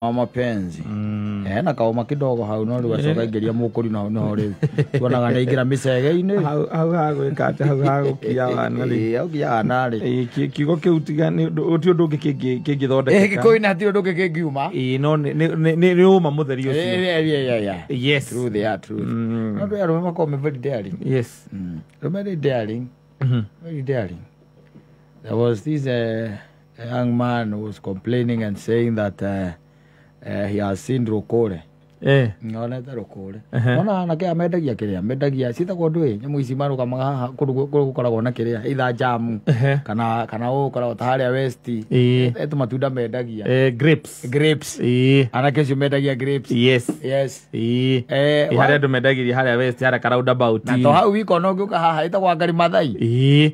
Wa mapenzi. Na kaoma kidogo hau no rĩu acoka aingĩria mũkũri na hau nĩho rĩu tuonaga nĩ aingĩra mĩcege-inĩ. Hau hagwĩka atĩ hau hagũkia wana rĩ. Ĩĩ, hau nginya wana rĩ. Ĩĩ, kiugo kĩu tiga nĩ ũti ũndũ ũngĩ kĩngĩthondekeka. Gĩkũyũ-inĩ hatirĩ ũndũ ũngĩ kĩngiuma. Ĩĩ, no nĩ ũma mũtheri ũcio. Ĩĩ, Yes. Truth, yeah, truth. No andũ arũme makoragwo me very daring. Yes. Arũme very daring. Very daring. There was this young man who was complaining and saying that he has seen rukure. Nonete rukure. Nona anake aya mendagia kĩrĩa mendagia ciĩtagwo ndũĩ nyamũ ici marũgamaga haha kũndũ kũrĩa gũkoragwo na kĩrĩa either jamu kana ũkoragwo ta harĩa west. Tũmatunda mendagia. Grapes. Grapes. Anake acio mendagia grapes. Yes. Yes. Ĩĩ, harĩa andũ mendagĩria harĩa west harĩa ka roundabout. Na to hau wika ona ũngĩũka haha ĩtagwo Ngari Mathai.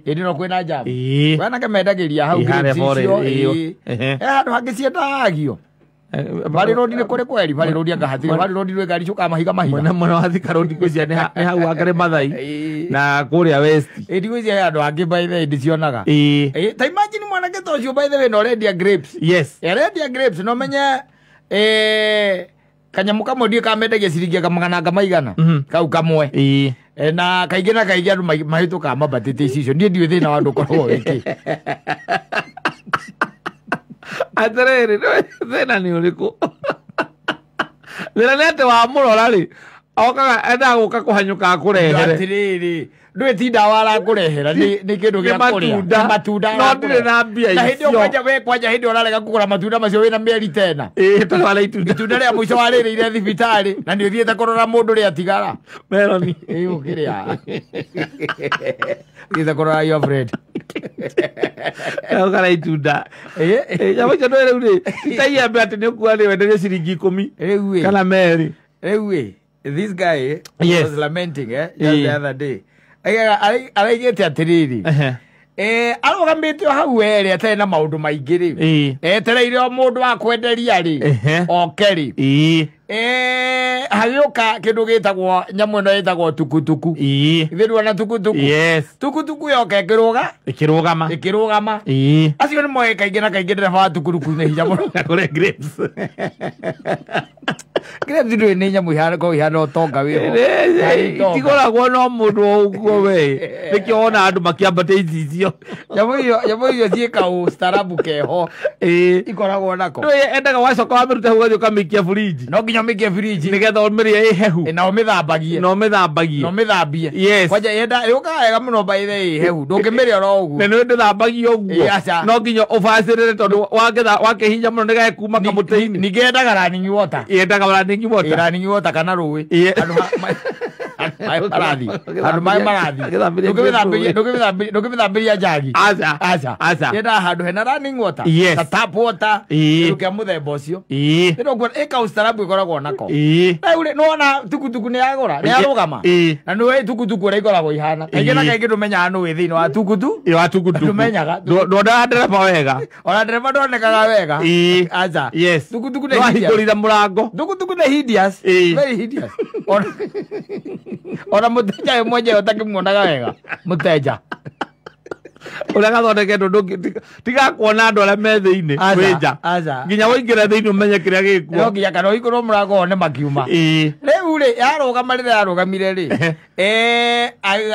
Ĩndĩ no kwĩna jamu. Anake mendagĩria hau Ĩĩ, harĩa grapes bore, icio. ĩĩ. He handũ hangĩ ciendagio. Valley Road nĩ kũrĩ kweri Valley Road anga hatirĩ Valley Road rwĩ ngari ciũkaga mahiga mahiga. Mwena wa Thika Road ngwĩciria nĩ hau Wangari Mathai na kũrĩa west. Ĩĩ, ndigwĩciria he handũ hangĩ by the way ndicionaga. Ĩĩ. Ta imagine mwanake ta ũcio by the way na ũrendia grapes. Yes. Arendia grapes no menye kanyamũ kamwe ndiũĩ kana mendagia ciringi anga magana anga maigana. Kau kamwe. Na kaingĩ na kaingĩ andũ mahĩtũkaga mambatĩte icicio. Niĩ ndiũĩ thĩna wa andũ ũkoragwo wĩkĩ. Atĩrĩrĩ, thĩna nĩ ũrĩkũ? Thĩna nĩ atĩ wamũrora rĩ, okaga endaga gũka kũhanyũka akũrehere. Atĩrĩrĩ, ndũĩ ti ndawa arakũrehera, nĩ kĩndũ Nĩ gĩa kũrĩa. matunda. Nĩ matunda No ndirĩ na mbia Na hĩndĩ ĩyo icio. kwanja we kwanja hĩndĩ ĩyo ũrarega kũgũra matunda macio wĩna mĩeri tena. Ĩĩ, tondũ warĩa itunda. Itunda rĩa mũico warĩrĩire thibitarĩ na nĩ ũthiĩte kũrora mũndũ rĩatigara. Meloni. Ĩĩ, ũkĩrĩa. Ũthiĩte kũrora your friend. Ũkara itunda. Ĩĩ. Ĩĩ, nyamũ icio ndũĩ rĩu rĩ, ti ta iembe atĩ nĩ ũkuoya rĩ wenderie ciringi ikũmi. Rĩu ĩ. Kana merĩ. Rĩu ĩ, this guy Yes. was lamenting just the other day. Araigĩte atĩrĩrĩ. Arũgamĩte o hau werĩ atarĩ na maũndũ maingĩ rĩ. Etereire o mũndũ wa kwenderia rĩ. Oke rĩ. Hagĩũka kĩndũ gĩtagwo nyamũ ĩno ĩtagwo tukutuku. Ithuĩ tuona tukutuku. Yes. Tukutuku yoka ĩkĩrũga. Ĩkĩrũgama. Ĩkĩrũgama. Acio nĩ moĩ kaingĩ na kaingĩ ndereba wa tukutuku nĩ hinya mũno. Na kũrĩa grapes. Grapes ndũĩ nĩ nyamũ ihana korwo ihana ũtonga wĩho. Harĩ itonga. Itigũragwo no mũndũ o ũguo we. Nĩkĩo wona andũ makĩambatia icicio. Nyamũ icio ciĩka ũstaarabu keho. Ikoragwo nako. Ndũĩ endaga wacoka wamĩruta hau ũgathiĩ ũkamĩikia fridge. No nginya ũmĩikie fridge. Nĩgetha ũmĩrĩe ĩ hehu. Na ũmĩthambagie. Na ũmĩthambagie. Na ũmĩthambie. Yes. Kwanja yenda yũkaga wega mũno by the way hehu. Ndũngĩmĩrĩa oro ũguo. Na nĩ ndĩthambagio ũguo. Ĩĩ, aca. No nginya ũbacĩrĩre tondũ wakĩhinya mũno nĩgekuma kamũtĩ-inĩ. Ningĩ yendaga running water. Yendaga running water. Ĩĩ, running water kana rũĩ. Ĩĩ. Handũ maĩ marathiĩ. Handũ maĩ marathiĩ. Agĩthambĩria Ndũngĩmĩthambĩria njagi. Aca. Aca. Aca. Yendaga handũ hena running water. Yes. Ta tap water. Ĩĩ. Kĩndũ kĩa mũthemba ũcio. Ĩĩ. Nĩ ũkuona ĩka ustaarabu ĩkoragwo nako. Ĩĩ. Rĩu rĩ, nĩwona tukutuku nĩ yagũra, nĩ yarũgama. Ĩĩ. Na nĩũĩ tukutuku ũrĩa ikoragwo ihana. Kaingĩ na Ĩĩ. kaingĩ ndũmenyaga nũ wĩ thĩinĩ wa tukutu. Ĩĩ, wa tukutuku. Ndũmenyaga. Nduonaga ndereba wega. Ona ndereba ndonekaga wega. Ĩĩ. Aca. Yes. Tukutuku nĩ hideous. Nĩwahingũrire mũrango. Tukutuku nĩ hideous. Ĩĩ. Very hideous. Ona mũteja we mwenyewe ũtakĩmuonaga wega. Mũteja. Ũrĩa gathondeketwo tiga kuona andũ arĩa me thĩinĩ, Aca, wĩ nja. aca. Nginya waingĩra thĩinĩ ũmenye kĩrĩa gĩkuo. No nginya kana ũhingũrwo mũrango wone makiuma. Ĩĩ. Rĩu rĩ, yarũgama rĩrĩa yarũgamire rĩ,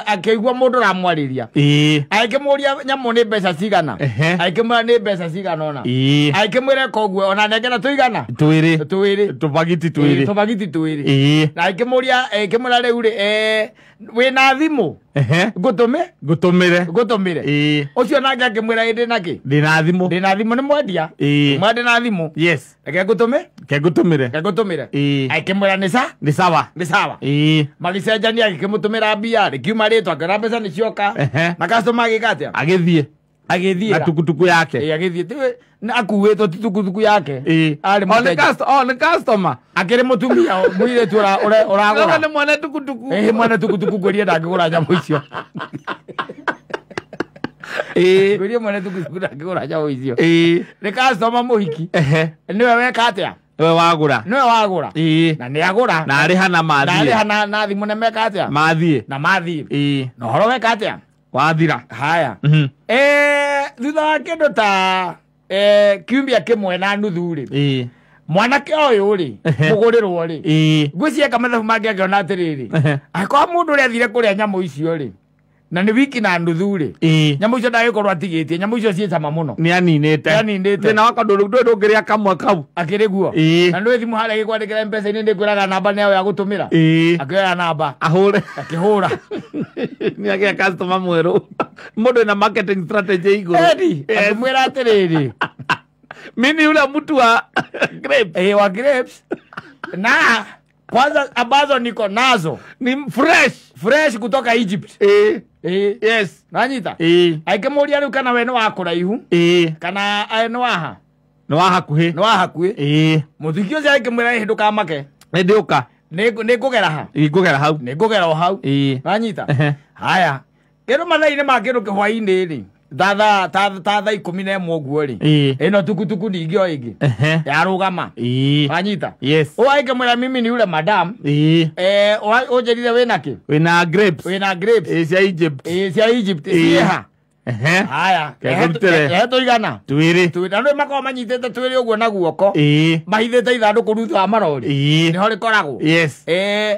akĩigua mũndũ ũramwarĩria. Ĩĩ. Agĩkĩmũria nyamũ nĩ mbeca cigana. Agĩkĩmwĩra nĩ mbeca cigana ũna. Ĩĩ. Agĩkĩmwĩra ĩka ũguo, ona nengera tũigana? Twĩrĩ. Twĩrĩ. Tũbagiti Ĩĩ, twĩrĩ. tũbagiti twĩrĩ. Ĩĩ. Na agĩkĩmũria, agĩkĩmwĩra rĩu rĩ, wĩna thimũ? Ngũtũme? Ngũtũmĩre. Ngũtũmĩre. Ĩĩ. Ũcio nake akĩmwĩra ĩ ndĩna kĩ? Ndĩna thimũ. Ndĩna thimũ nĩ mwendia. Ĩĩ. Mwa ndĩna thimũ. Yes. Reke ngũtũme? Reke ngũtũmĩre. Reke ngũtũmĩre. Ĩĩ. Akĩmwĩra nĩ sa? Nĩ sawa. Nĩ sawa. Ĩĩ. Magĩcenjania agĩkĩmũtũmĩra mbia, rĩkiuma rĩtwa akĩona mbeca nĩ cioka. Na customer agĩka atĩa? Agĩthiĩ. Agĩthiĩ. Na tukutuku yake. Ĩĩ, agĩthiĩ. Tiwe, nĩ akuĩtwo ti tukutuku yake. Ĩĩ. Arĩ O, nĩ mũteja. o, nĩ customer. Akĩrĩ mũtumia, mũirĩtu ũragũra. Noga nĩ mwene tukutuku. Ĩĩ, mwene tukutuku ngwĩrie ndangĩgũra nyamũ icio. Ĩĩ. Ngwĩrie mwene tukutuku ndangĩgũra nyamũ icio. Ĩĩ. Nĩ customer mũhiki. Nĩwe weka atĩa? Nĩwe wagũra. Nĩwe wagũra. Ĩĩ. Na nĩ agũra. Na arĩha na mathiĩ. Na arĩha na thimũ nĩ meka atĩa? Mathiĩ. Na mathiĩ. Ĩĩ. Na ũhoro weka atĩa? Wathira. Haya. Thutha wa kĩndũ ta kiumia kĩmwe na nuthu rĩ. Ĩĩ. Mwanake ũyũ rĩ mũgũrĩrwo rĩ ngwĩciria mathabu mangĩ angĩona atĩrĩrĩ angĩkorwo mũndũ ũrĩa athire kũrĩa nyamũ icio rĩ na nĩ wiki na nuthu rĩ nyamũ icio ndagĩkorwo atigĩtie nyamũ icio ciĩ cama mũno nĩ aninĩte thĩna wakwa ndũngĩrĩa kamwe kau akĩrĩ guo na nĩ thimũ harĩa gĩkwandĩkĩra M-Pesa-inĩ nĩ kwĩraga namba nĩ yao ya gũtũmĩra akĩoya namba ahũre akĩhũra nĩ agĩa customer mwerũ mũndũ ena marketing strategy igũrũ akĩmwĩra atĩrĩrĩ mimi yule mtu wa grapes wa grapes na kwanza ambazo niko nazo ni fresh kutoka Egypt. Yes nanyita aikĩmũria rĩu kana we nĩ wa kũraihu kana nĩ waha nĩ wa hakuhĩ nĩ wa hakuhĩ mũthiki ũcio aikĩmwĩra ndũkamake nĩ ndĩũka nĩ ngũgera ha ngũgera hau nĩ ngũgera o hau nanyita haya kĩndũ mathaa-inĩ ma kĩndũ kĩhwaĩ-inĩ rĩ thaa 11 ũguo rĩ ĩno tukutuku ningĩ o ĩngĩ yarũgama wanyita yes ũyũ aikĩmwĩra mimi ni yule madam ũnjĩrire wĩna kĩ wĩna grapes cia Egypt cia Egypt ciĩha haya rehe tũigana twĩrĩ na nĩ makoragwo manyitĩte twĩrĩ ũguo na guoko mahithĩte ithandũkũ thutha wa marori nĩho rĩkoragwo yes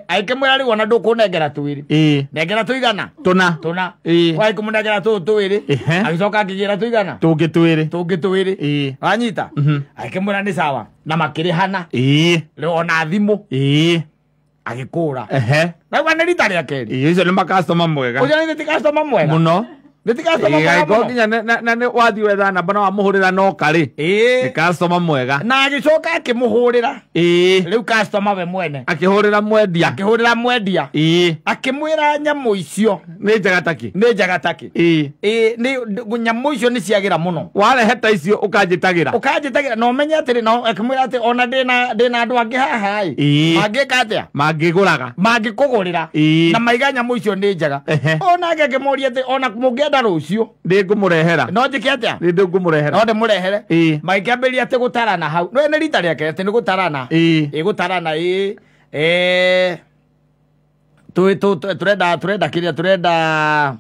aikĩmwĩra rĩu ona ndũkũnengera twĩrĩ nengera tũigana tũna waikũmũnengera tũũ twĩrĩ agĩcoka akĩgĩra tũigana tũngĩ twĩrĩ wanyita akĩmwĩra nĩ sawa na makĩrĩhana rĩu ona thimũ agĩkũra rĩu nĩ rita rĩa kerĩ ũcio nĩ makastoma mwega ũcio nĩ ti customer mwega mũno nginya na nĩ wathiĩ wetha namba na wamũhũrĩra no karĩ nĩ customer mwega na agĩcoka akĩmũhũrĩra rĩu customer we mwene akĩhũrĩra mwendia akĩmwĩra nyamũ icio nĩ njega takĩ nyamũ icio nĩ ciagĩra mũno warehe ta icio ũkanjĩtagĩra na ũmenye atĩrĩ na akĩmwĩra atĩ ona ndĩna andũ angĩ haha ĩ mangĩka atĩa mangĩgũraga mangĩkũgũrĩra na maiga nyamũ icio nĩ njega onake akĩmũria atĩ ona mũngĩenda rũciũ ndĩngũmũrehera no njĩke atĩa ndĩngũmũrehera no ndĩmũrehere magĩkĩambĩrĩria atĩ gũtarana hau no nĩ rita rĩake atĩ nĩ gũtarana gũtarana tũrenda kĩrĩa tũrenda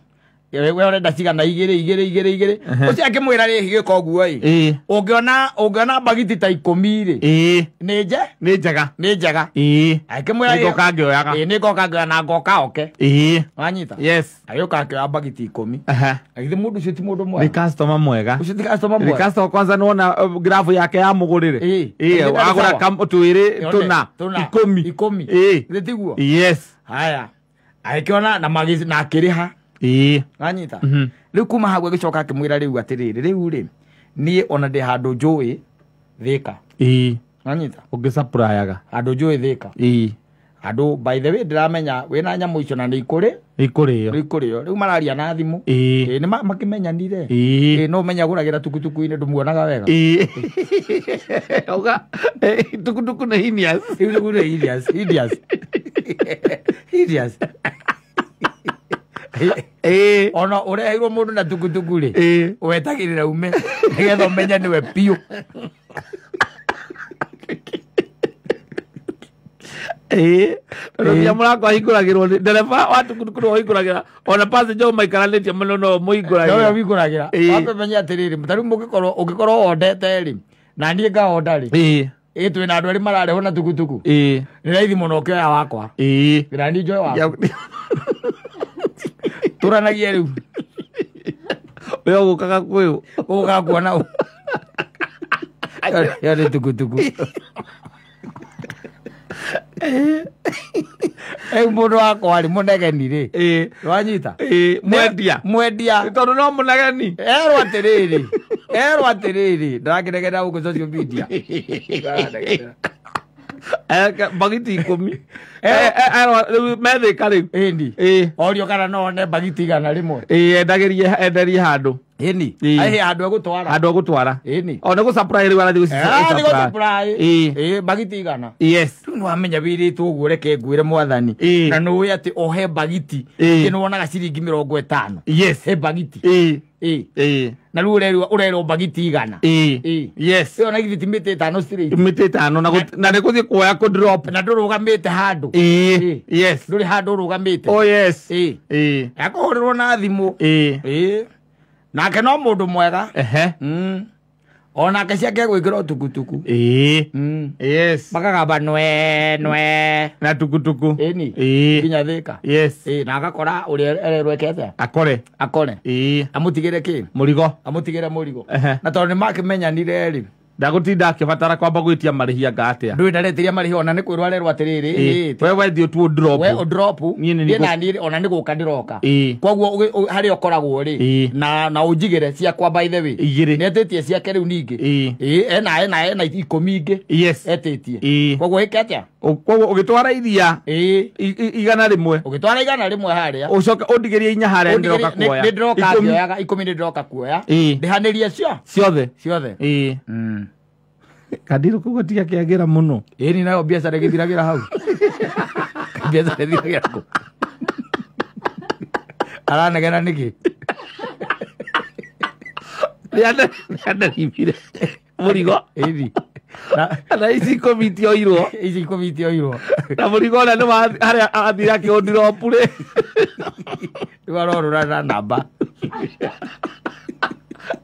we ũrenda cigana igĩrĩ ũcio akĩmwĩra rĩ gĩka ũguo ĩ ũngĩona mbagiti ta 10 rĩ nĩ njega akĩmwĩra nĩngoka ngĩoyaga nĩngoka ngĩoya na ngoka oke wanyita yes agĩũka akĩoya mbagiti 10 agithĩ mũndũ ũcio ti mũndũ mwega nĩ customer mwega ũcio ti customer mwega nĩ customer kwanza nĩwona grafu yake ya mũgũrĩre agũra twĩrĩ tũna 10 githĩ tiguo yes haya agĩkĩona na akĩrĩha wanyita rĩu kuma hau agĩcoka akĩmwĩra rĩu atĩrĩrĩ rĩu rĩ niĩ ona ndĩ handũ njũĩ Thĩka wanyita ũngĩcapurayaga handũ njũĩ Thĩka handũ by the way ndĩramenya wĩna nyamũ icio na nĩ ikũrĩo rĩu mararia na thimũ nĩ makĩmenyanire no ũmenye agũragĩra tukutuku-inĩ ndũmuonaga wega Oga tukutuku nĩ hideous tukutuku nĩ hideous ona ũreheirwo mũndũ na tukutuku rĩ wetagĩrĩra ume nĩgetha ũmenye nĩwe biũ tondũ nginya mũrango ahingũragĩrwo ndereba wa tukutuku nĩwe ũhingũragĩra ona passenger ũmaikaranĩtie mũno no mũhingũragĩra nowe ũhingũragĩra wambe ũmenye atĩrĩrĩ ta rĩu ũngĩkorwo wondete rĩ na niĩ ngahonda rĩ twĩna andũ erĩ mararehwo na tukutuku nĩ raithi mũno ũkĩoya wakwa na niĩ njoe wakwa tũranagie rĩu we ũgũkaga kwĩũ ũgũkaga kuona ũ ĩyo nĩ tukutuku rĩu mũndũ wakwa rĩ mũnegeni rĩ wanyita mwendia tondũ no mũnegeni erwo atĩrĩrĩ ndarakĩnegenera gũkũ social media mbagiti 10 methĩka rĩu ĩni orio kana no one mbagiti 100 enderie handũ ĩni aihe handũ egũtwara ĩni o nĩ gũ-supply rĩu arathiĩ gũ-supply mbagiti 100 yes rĩu nĩwamenya wĩrĩtwo ũguo reke ngwĩre mwathani na nĩũĩ atĩ ohe mbagiti nĩwonaga ciringi 50 yes he mbagiti na rĩu ũrerwo mbagiti 100 yes ĩyo na githĩ ti mĩtĩ 5 straight mĩtĩ 5 na nĩ gũthiĩ kuoya kũ drop na ndũrũgamĩte handũ yes ndũrĩ handũ ũrũgamĩte oh yes akũhũrĩrwo na thimũ nake no mũndũ mwega Onake ciake gwĩkĩra tukutuku. Ĩĩ. Yes. Makagamba nwe nwe. Na tukutuku. Ĩni. Ĩĩ. Nginya Thĩka. Yes. Ĩĩ, na agakora ũrĩa ererwo eke atĩa? Akore. Akore. Ĩĩ. Amũtigĩre kĩ? Mũrigo. Amũtigĩre mũrigo. Ehe. Na tondũ nĩmakĩmenyanire rĩ. Ndagũtinda akĩbatara kwamba gwĩtia marĩhi anga atĩa. Ndũĩ ndaretiria marĩhi ona nĩ kwĩrwo arerwo atĩrĩrĩ. Ĩĩ. We wethiĩ ũtuo drop. We ũdrop. Niĩ nĩ Niĩ naniĩ ona nĩ gũka ndĩroka. Ĩĩ. Koguo harĩa ũkoragwo rĩ. Ĩĩ. Na ũnjigĩre ciakwa by the way. Igĩrĩ. Nĩetĩtie ciake rĩu ningĩ. Ĩĩ. Ĩĩ, ena 10 ingĩ. Yes. Etĩtie. Ĩĩ. Koguo ĩke atĩa? Koguo ũgĩtwara iria Ĩĩ. 100. Ũgĩtwara 100 harĩa. Ũcoke ũndigĩrie 4 harĩa ndĩroka kuoya. Nĩ ndĩroka ngĩoyaga 10 nĩ ndĩroka kuoya. Ĩĩ. Ndĩhanĩrie cio. Ciothe. Ciothe. Ĩĩ. Kandirũ kau gatigakĩagĩra mũno. Ĩni nayo biacara ĩgĩthiragĩra hau. Biacara ĩthiragĩra kũ? Aranegena nĩkĩ? Nĩandaribire mũrigo. Ĩni. Na ici 10 itioirwo. Ici 10 itioirwo. Na mũrigo ũrĩa nĩ wa harĩa athire akĩũndiropu rĩ. Rĩu arorũra na namba.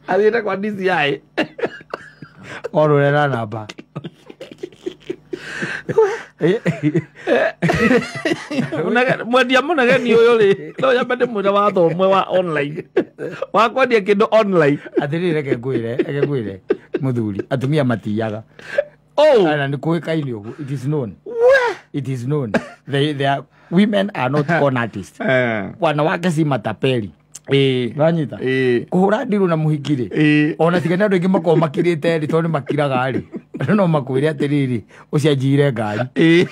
Athiĩte kwa DCI. Orũre na namba. Mwendia mũnegeni ũyũ rĩ, no nyambe ndĩmwĩre watho ũmwe wa online. Wa kwendia kĩndũ online. Atĩrĩrĩ, reke ngwĩre mũthuri, atumia matiyaga. Oh. Na nĩ kũĩkaine ũguo. It is known. It is known. They are, women are not con artists. Wanawake si matapeli. Ĩĩ. Wanyita? Ĩĩ. Kũhũra ndirũ na mũhiki rĩ. Ĩĩ. Ona tiga nĩ andũ aingĩ makoragwo makirĩte rĩ, tondũ nĩ makiraga rĩ. Andũ no makwĩre atĩrĩrĩ, ũcenjiire ngari. Ĩĩ.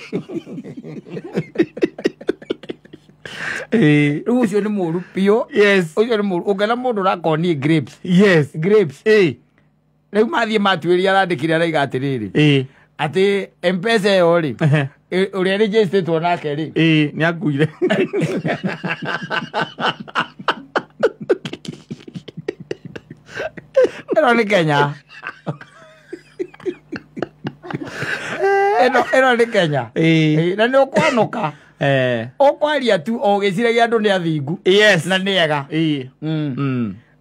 Ĩĩ. Rĩu ũcio nĩ mũũru biũ. Yes. Ũcio nĩ mũũru. Ũngĩona mũndũ ũrakonie grapes. Yes. Grapes. Ĩĩ. Rĩu mathiĩ matuĩria arandĩkire araiga atĩrĩrĩ. Ĩĩ. Atĩ M-Pesa ĩyo rĩ, ũrĩa registered nake rĩ. Ĩĩ, nĩ akuire. Ĩno nĩ Kenya. Ĩno nĩ Kenya. Ĩĩ. Na nĩ ũkwanũka. Ũkwaria tu o ũgĩciragia andũ nĩ athingu. Yes. Na nĩ ega. Ĩĩ.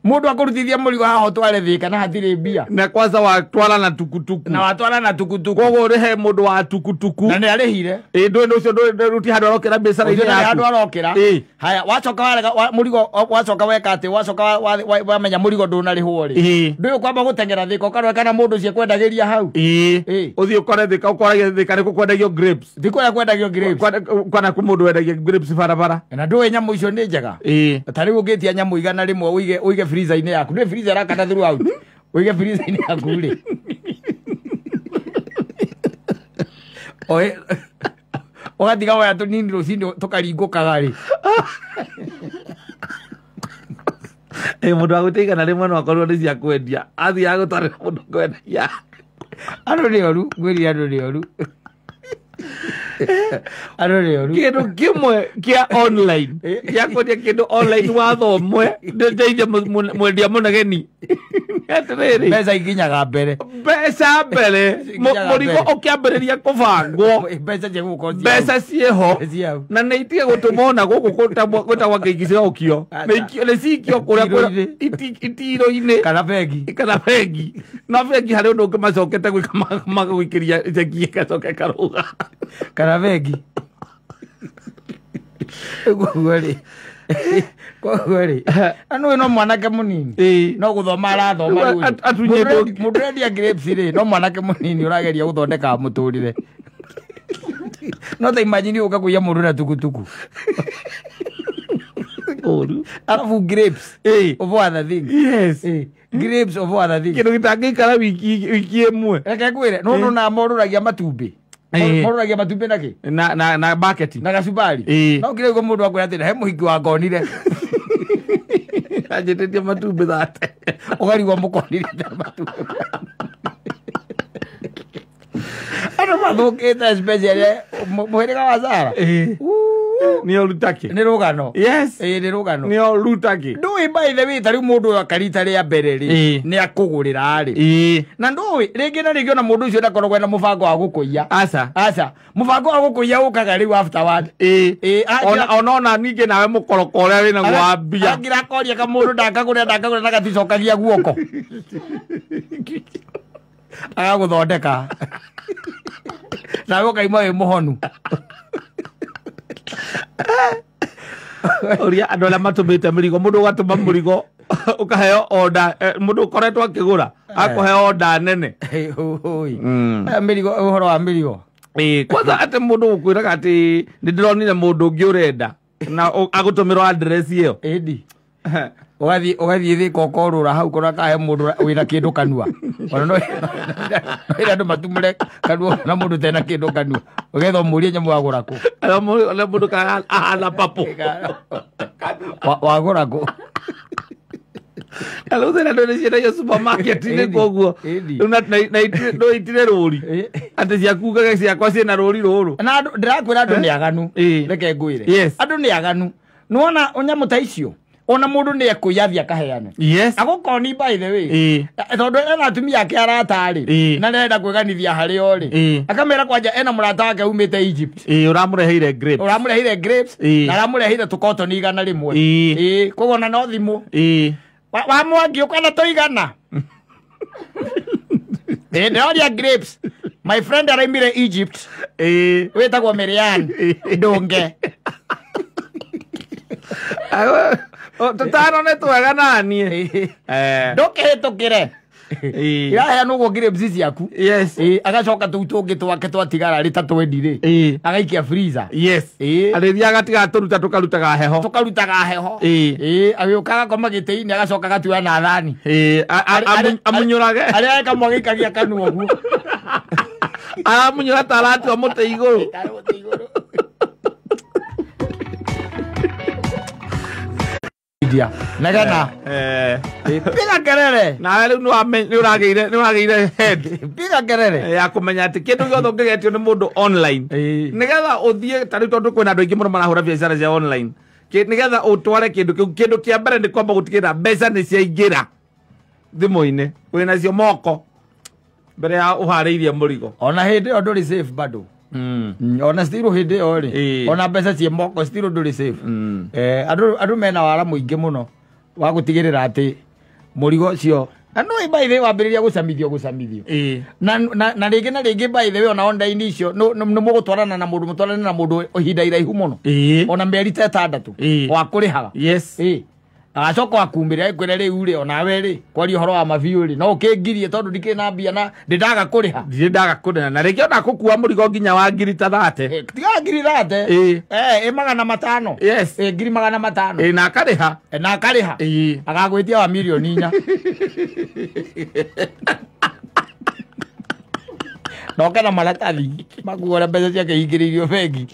Mũndũ akũrutithia mũrigo haha ũtware Thĩka na hatirĩ mbia. Na kwanza watwara na tukutuku. Na watwara na tukutuku. Koguo ũrĩhe mũndũ wa tukutuku. Na nĩ arĩhire. Ĩĩ, ndũĩ ũcio ndũĩ handũ arokĩra biacara-inĩ Ũcio ndarĩ yaku. handũ arokĩra. Ĩĩ. Haya, wacoka warega mũrigo, wacoka weka atĩ, wacoka wamenya mũrigo ndũnarĩhwo rĩ. Ĩĩ. Ndũĩ ũkwamba gũteng'era Thĩka ũkarora kana mũndũ ũcio ekwendagĩria hau. Ĩĩ. Ĩĩ. Ũthiĩ ũkore Thĩka, ũkorage Thĩka nĩ gũkwendagio grapes. Thĩka ũrĩa kwendagio grapes. Kwana kwĩ mũndũ wendagia grapes barabara. Na ndũĩ nyamũ icio nĩ njega. Ĩĩ. Ta rĩu ũngĩtia nyamũ 100 ũige freezer-inĩ yaku. Ndũĩ freezer ĩrakana throughout. Ũige freezer-inĩ yaku rĩ. Oe, ũgatiga woya tũnini rũcinĩ tũkaringũkaga rĩ. Ĩĩ, mũndũ wa gwĩtia 100 no akorirwo nĩ cia kwendia. Athiaga gũtwarĩra mũndũ kwendagia. Andũ nĩ oru, ngwĩrire andũ nĩ oru. Andũ nĩ oru. Kĩndũ kĩmwe kĩa online, gĩa kwendia kĩndũ online watho ũmwe, ndeithie mwendia mũnegeni. Atĩrĩrĩ. Mbeca ikinyaga mbere. Mbeca mbere. Ikinyaga Mũrigo mbere. ũkĩambĩrĩria kũbangwo. Mbeca ciagũkorwo ciĩ hau. Mbeca ciĩho. Ciĩ hau. Na nĩ itige gũtũmwo na gũkũ gwĩtagwo ngĩingĩ Acha. Nĩ cikio kũrĩa Itiro-inĩ. itiro-inĩ. Kana bengi. Kana bengi. Na bengi harĩ ũndũ ũngĩ macokete gwĩka magũikĩria cheki ĩgacoka ĩkarũga. Kana bengi. Koguo rĩ. Koguo rĩ. Na nĩũĩ no mwanake mũnini. Ĩĩ. No gũthoma arathoma Rĩu rĩu. atunyĩtwo Mũndũ ũrendia grapes rĩ, no mwanake mũnini ũrageria gũthondeka mũtũrĩre. No ta imagine ũka kũiya mũndũ na tukutuku. Ũru. Alafu grapes. Ĩĩ. Of all other things. Yes. Ĩĩ. Grapes of all other things. Kĩndũ gĩtangĩikara wiki ĩmwe. Reke ngwĩre, no na morũragia matumbĩ. Ĩĩ. Morũragia matumbĩ na kĩ? Na bucket. Na gacumbari. Ĩĩ. No kĩrĩa ũguo mũndũ akwĩra atĩrĩ, he mũhiki wangonire. Anjĩtĩtie matumbĩ thate. Ũkarigwo mũkonire ta matumbĩ. Andũ mathũkĩte especially mũhĩrĩga wa Zara. Ĩĩ. Nĩo rutaki. Nĩ rũgano. Yes. Ĩĩ nĩ rũgano. Nĩo rutaki. Ndũĩ by the way ta rĩu mũndũ ũyũ akarita rĩa mbere rĩ nĩ akũgũrĩra rĩ. Na ndũĩ rĩngĩ na rĩngĩ ona mũndũ ũcio ndakoragwo ena mũbango wa gũkũiya. Aca. Aca. Mũbango wa gũkũiya ũkaga rĩu afterward. Ĩĩ. Ona ningĩ nawe mũkoroko ũrĩa wĩnaguo wa mbia. Angira akoria kamũndũ ndakagũrĩra na gaticokagia guoko. Agagũthondeka. Nawe ũkaima wĩ mũhonu. Ũria andũ arĩa matũmĩte mĩrigo, mũndũ ũgatũma mũrigo ũkaheo order, mũndũ ũkoretwo akĩgũra akũheo order nene. Mĩrigo, ũhoro wa mĩrigo. Kwanza atĩ mũndũ gũkwĩraga atĩ nĩ ndĩronire mũndũ ũngĩ ũrenda na agũtũmĩrwo address ĩyo. Ĩndi. Ũgathiĩ thĩka ũkorũra hau kona kahe mũndũ wĩna kĩndũ kanua. Ona no ĩra andũ matumũre kanua na mũndũ tena kĩndũ kanua. Ũgetha ũmũrie nyamũ wagũra kũ. Ona mũndũ ahana papo. Wagũra kũ. Rĩu thĩna ndũ nĩciendagio supermarket-inĩ koguo. Rĩu na no itire rũri. Atĩ ciaku ngage ciakwa ciĩna rũri rũrũ. Na ndĩrakwĩra andũ nĩ aganu. Reke ngwĩre. Andũ nĩ aganu. Nĩwona nyamũ ta icio. Ona mũndũ nĩ ekũiya akaheane. Yes. Agũkoni by the way. Tondũ ena atumia ake arata rĩ na nĩarenda kwĩganithia harĩ o rĩ. Akamera kwanja ena mũrata wake umĩte Egypt. Ũramũreheire grapes. Ũramũreheire grapes na aramũreheire tũkotoni 100. Koguo ona no thimũ. Wa Mwangi ũkona tũigana. Ndĩroria grapes. My friend araimire Egypt. Wĩtagwo Mirian Ndũnge. Tũtano nĩ twega naniĩ. Ndũkĩhĩtũkĩre. Iraheanwo ũguo grapes ciaku. Yes. Agacoka tũu tũngĩ twake twatigara rĩ ta twendi rĩ. Agaikia freezer. Yes. Arĩthiaga agatiga tũruta tũkarutaga heho. Tũkarutaga heho. Agĩũka agakoma gĩtĩ-inĩ agacoka agatua na thani. Amunyũrage. Arĩa eka mwagĩikagia kanua ũguo. Aramunyũra ta aratua mũtĩ igũrũ. Nagana. Piga kelele. Na rĩu nĩ ũragĩire head. Piga kelele. Ya kũmenya atĩ kĩndũ gĩothe ũngĩgetio nĩ mũndũ online. Nĩgetha ũthiĩ ta rĩu tondũ kwĩna andũ aingĩ mũno marahũra biacara cia online. Nĩgetha ũtware kĩndũ kĩu, kĩndũ kĩa mbere nĩ kwamba gũtigĩrĩra mbeca nĩ ciaingĩra thimũ-inĩ. Wĩnacio moko mbere ya ũharĩirie mũrigo. Ona hĩndĩ ĩyo ndũrĩ safe bado. Ona still hĩndĩ ĩyo rĩ ona mbeca ciĩ moko still ndũrĩ safe. Andũ mena wara mũingĩ mũno wa gũtigĩrĩra atĩ mũrigo ũcio na no by the way wambĩrĩria gũcamithio. Na rĩngĩ na rĩngĩ by the way ona online icio nĩ mũgũtwarana na mũndũ mũtwarane na mũndũ ihinda iraihu mũno. Ona mĩeri ta 6 wa kũrĩhaga. Yes. Agacoka akumĩra ekwĩre rĩu rĩ onawe rĩ kwaria ũhoro wa mabiũ rĩ no ũkĩngirie tondũ ndikĩrĩ na mbia na ndĩndaga kũrĩha. Ndirĩ ndaga kũrĩha na rĩngĩ ona kũkua mũrigo nginya wa ngiri ta 30. Tiga ngiri 30. Ĩ 500. Yes. Ngiri 500. Na akarĩha. Na akarĩha. Agagwĩtia wa mirioni 4. Na oke na maratathi makuora mbeca ciake ingĩrĩirio bengi.